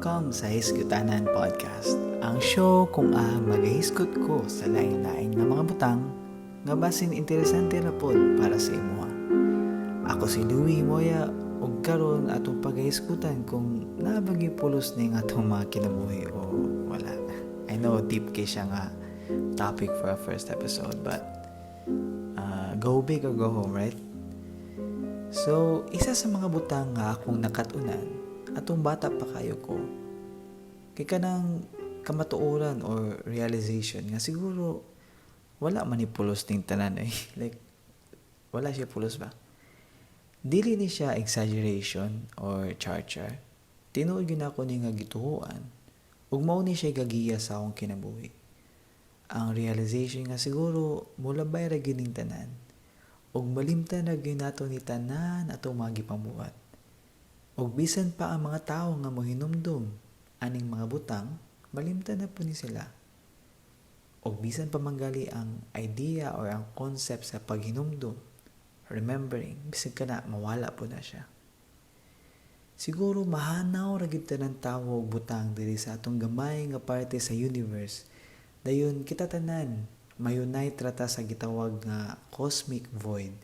Welcome sa Hisgutanan Podcast, ang show kung magahisgot ko sa lain-lain nga mga butang nga basin interesante ra pod para sa imuha. Ako si Louie Moya ug karon atong pagahisgutan kung naa ba gyuy pulos ning atong mga kinabuhi o wala. I know deep kay siya nga topic for a first episode, but go big or go home, right? So, isa sa mga butang nga akong nakatunan atong bata pa kayo ko kay kanang kamatuoran or realization nga siguro wala man ni pulos ning tanan eh. Like, wala siya pulos ba? Dili ni siya exaggeration or char-char. Tinuod gyud nako ni nga gituohan ug mao ni siya gagiya sa akong kinabuhi. Ang realization nga siguro mulabay ra gyud ning tanan ug malimtan ra gyud nato ni tanan atong mga gipamuhat. Ug bisan pa ang mga tawo nga mohinumdum aning mga butang, malimtan na po ni sila. Ug bisan pa manggali ang idea or ang concept sa paghinumdum, remembering, bisag kana mawala po na siya. Siguro mahanaw ra gyud tanan tawo og butang diri sa atong gamay nga parte sa universe. Dayon kita tanan ma-unite ra ta sa gitawag nga cosmic void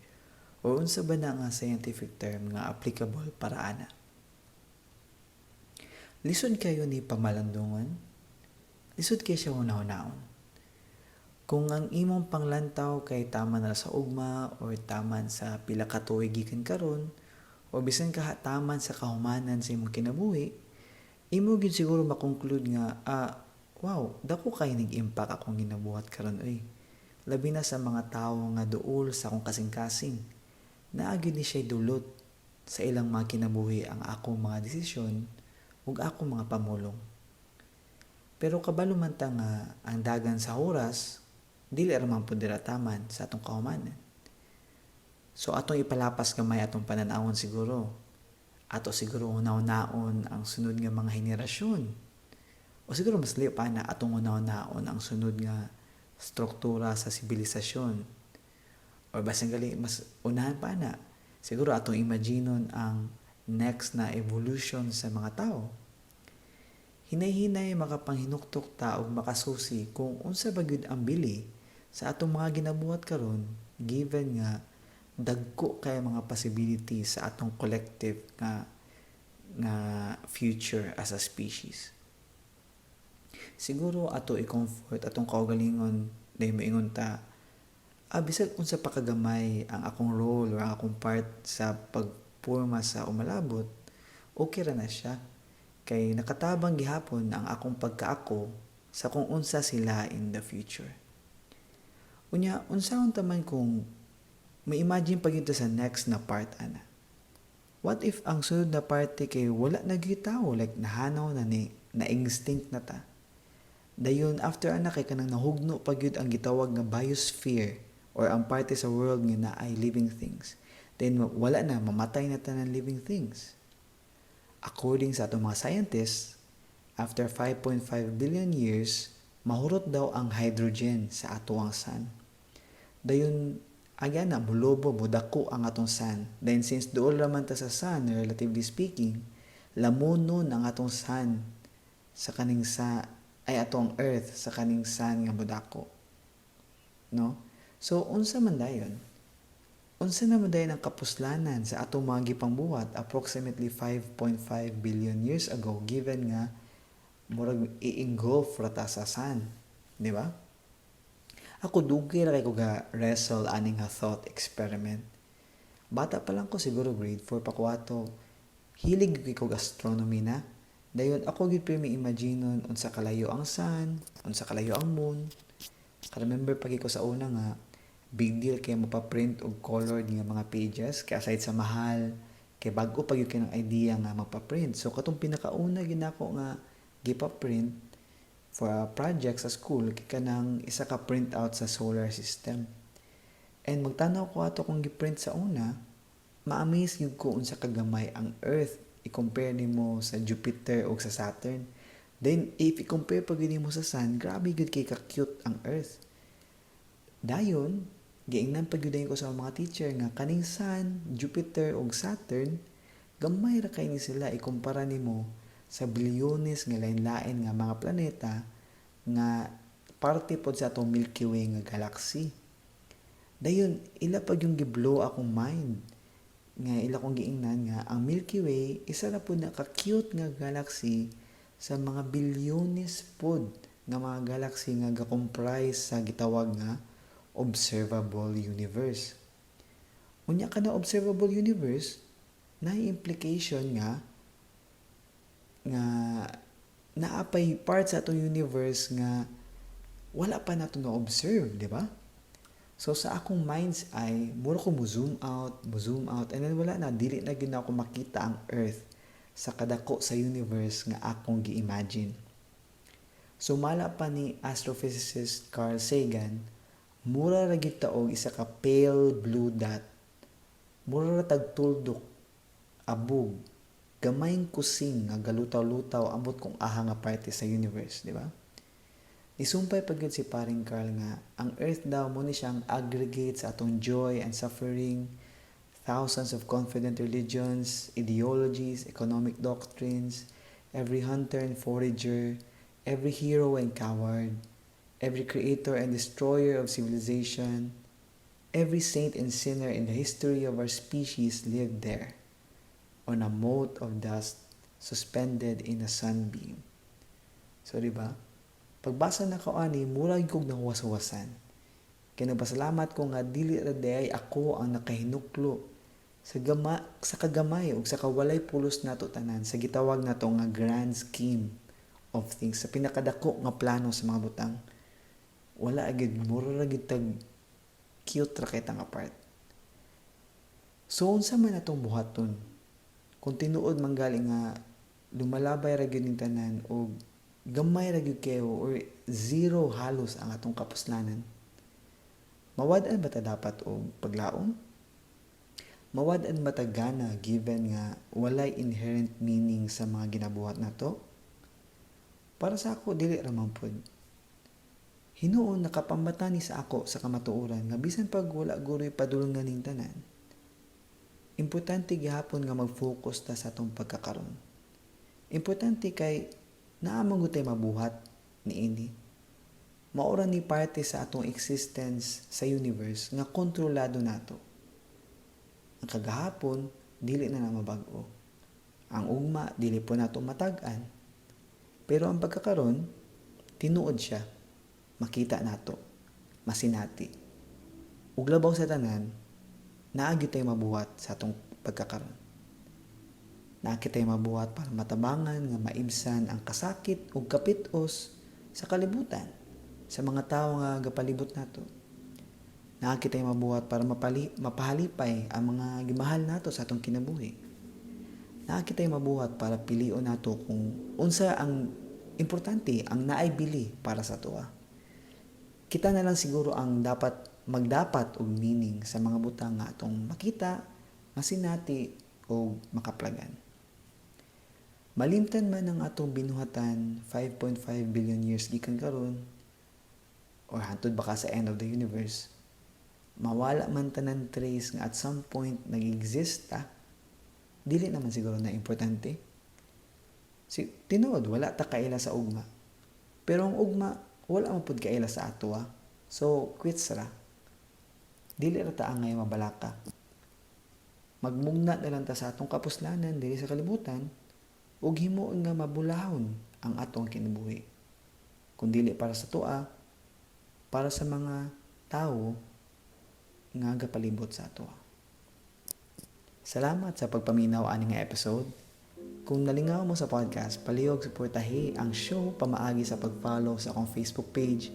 or unsa ba na nga scientific term nga applicable para ana. Lisod kayo ni pamalandungan. Lisod kay siya hunahunahon. Kung ang imong panglantaw kay taman ra sa ugma or taman sa pila ka tuig gikan karon o bisan ka taman sa kahumanan sa imong kinabuhi, imo gyud siguro ma-conclude nga, "Wow, dako kay nag-impact akong ginabuhat karon oy. Labi na sa mga tawo nga duol sa akong kasing-kasing. Naa gyud ni siya dulot sa ilang mga kinabuhi ang akong mga desisyon ug akong mga pamulong." Pero kabalo man ta nga ang dagan sa oras dili ra man pud dira taman sa atong kahumanan. So atong ipalapas gamay atong panan-awon siguro. Ato siguro hunahunaon ang sunod nga mga henerasyon. O siguro mas liyo pa na atong hunahunaon ang sunod nga struktura sa sibilisasyon. Or basin gali mas unahan pa na. Siguro atong imaginon ang next na evolution sa mga tao. Hinay-hinay makapanghinuktok ta og makasusi kung unsa ba gyud ang bili sa atong mga ginabuhat karon, given nga dagko kay mga possibilities sa atong collective nga future as a species. Siguro ato i-comfort atong kaugalingon, dahil moingon ta, "Bisag unsa pa kagamay ang akong role or ang akong part sa pagporma sa umalabot, okay ra na siya. Kay nakatabang gihapon ang akong pagkaako sa kung unsa sila in the future." Unya, unsaon ta man kung ma-imagine pa gyud ta sa next na part ana? What if ang sunod na parte kay wala na gyud tawo, like nahanaw na ni, na-extinct na ta? Dayon after ana kay kanang nahugno pa gyud ang gitawag nga biosphere or ang parte sa world nga naay living things. Then wala na, mamatay na tanan living things. According sa atong mga scientists, after 5.5 billion years, mahurot daw ang hydrogen sa atoang sun. Dayon agya na mulobo, mudako ang atong sun. Then since duol ra man ta sa sun, relatively speaking, lamunon ang atong sun sa kaning sa ay atong earth sa kaning sun nga mudako. No? So unsa man dayon? Unsa naman dayon ang kapuslanan sa atong mga gipangbuhat approximately 5.5 billion years ago, given nga murag i-engulf ra ta sa sun, di ba? Ako, dugay ra kay ko ga wrestle ani nga thought experiment. Bata pa lang ko, siguro grade 4 pa ko ato. Hilig gyud ko astronomy na. Dayon ako gyud pirmi imaginon unsa kalayo ang sun, unsa kalayo ang moon. Ka-remember pa gyud ko sa una nga big deal kay mapaprint og colored nga mga pages kay aside sa mahal, kay bag-o pa gyud kay ng idea nga magpa-print. So katong pinakauna gyud nako nga gipa-print for a project sa school kay kanang isa ka print out sa solar system. And magtanaw ko ato kung giprint sa una, ma-amaze gyud ko unsa kagamay ang Earth i-compare nimo sa Jupiter o sa Saturn. Then if i-compare pa gyud nimo sa Sun, grabe gyud kay ka-cute ang Earth. Dayon, giingnan pa gyud ko sa mga teacher nga kaning Sun, Jupiter ug Saturn, gamay ra kay ni sila ikumpara nimo sa bilyones nga lain-lain nga mga planeta nga parte pod sa atong Milky Way nga galaxy. Dayon ila pag yung gi-blow akong mind nga ila kong giingnan nga ang Milky Way isa ra pod na ka-cute nga galaxy sa mga bilyones pod nga mga galaxy nga ga-comprise sa gitawag nga observable universe. Unya kana observable universe na implication nga nga naapay part sa atong universe nga wala pa nato na-observe, di ba? So sa akong mind's eye, mura ko mo zoom out, and then wala na, dili na gyud ako makita ang Earth sa kadako sa universe nga akong gi-imagine. Sumala pa ni astrophysicist Carl Sagan, mura ra gyud ta og isa ka pale blue dot. Mura ra tag tuldok, abog, gamayng kusing nga galutaw-lutaw ambot kung aha nga parte sa universe, di ba? Nisumpay pa gyud si paring Carl nga ang Earth daw mo ni siyang aggregate sa atong joy and suffering, thousands of confident religions, ideologies, economic doctrines, every hunter and forager, every hero and coward, every creator and destroyer of civilization, every saint and sinner in the history of our species lived there, on a mote of dust suspended in a sunbeam. So, di ba? Pagbasa na ko ani, murag kog nahuwas-huwasan. Kaya nagpasalamat ko nga dili ra diay ako ang nakahinuklo sa kagamay ug sa kawalay pulos nato tanan sa gitawag nato nga grand scheme of things, sa pinakadako nga plano sa mga butang. Wala agad, mura ra gyud tag cute ra kay nga part. So unsa man atong buhaton kung tinuod man gali nga lumalabay ra gyud ning tanan og gamay ra gyud kayo or zero halos ang atong kapuslanan? Mawad-an ba ta dapat og paglaom? Mawad-an ba ta gana given nga walay inherent meaning sa mga ginabuhat nato? Para sa ako, dili ra man pud. Hinuon nakapambata ni sa ako sa kamatuoran nga bisan pag wala guroy padulngan ning tanan, importante gihapon nga mag-focus ta sa atong pagkakaron. Importante kay naa man gud tay mabuhat niini. Mao ra ni parte sa atong existence sa universe nga kontrolado nato. Ang kagahapon dili na na mabag-o. Ang ugma dili po nato matag-an. Pero ang pagkakaron, tinuod siya. Makita nato, masinati. Ug labaw sa tanan, naa gyud tay mabuhat sa atong pagkakaron. Naa kitay mabuhat para matabangan nga maibsan ang kasakit ug kapitos sa kalibutan sa mga tawo nga gapalibot nato. Naa kitay mabuhat para mapahalipay ang mga gimahal nato sa atong kinabuhi. Naa kitay mabuhat para pilion nato kung unsa ang importante, ang naay bili para sa atoa. Kita na lang siguro ang dapat magdapat og meaning sa mga butang nga atong makita, masinati o makaplagan. Malimtan man ang atong binuhatan 5.5 billion years gikan karon or hantod baka sa end of the universe, mawala man tanan trace nga at some point nag-exist ta, dili naman siguro na importante. Si tinuod, wala ta kaila sa ugma. Pero ang ugma, wala man pud kaila sa ato. So, quits ra. Dili ra ta angay mabalaka. Magmugna na lang ta sa atong kapuslanan diri sa kalibutan ug himuon nga mabulahon ang atong kinabuhi. Kung dili para sa atoa, para sa mga tawo nga gapalibot sa atoa. Salamat sa pagpaminaw ani nga episode. Kung nalingaw mo sa podcast, palihog suportahi ang show pamaagi sa pag-follow sa akong Facebook page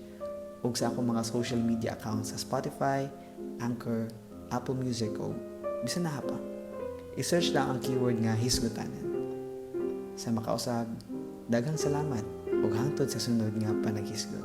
ug sa akong mga social media accounts sa Spotify, Anchor, Apple Music o bisan naa pa. I-search lang ang keyword nga "Hisgutanan". Sa makausab, daghang salamat ug hangtod sa sunod nga panaghisgot.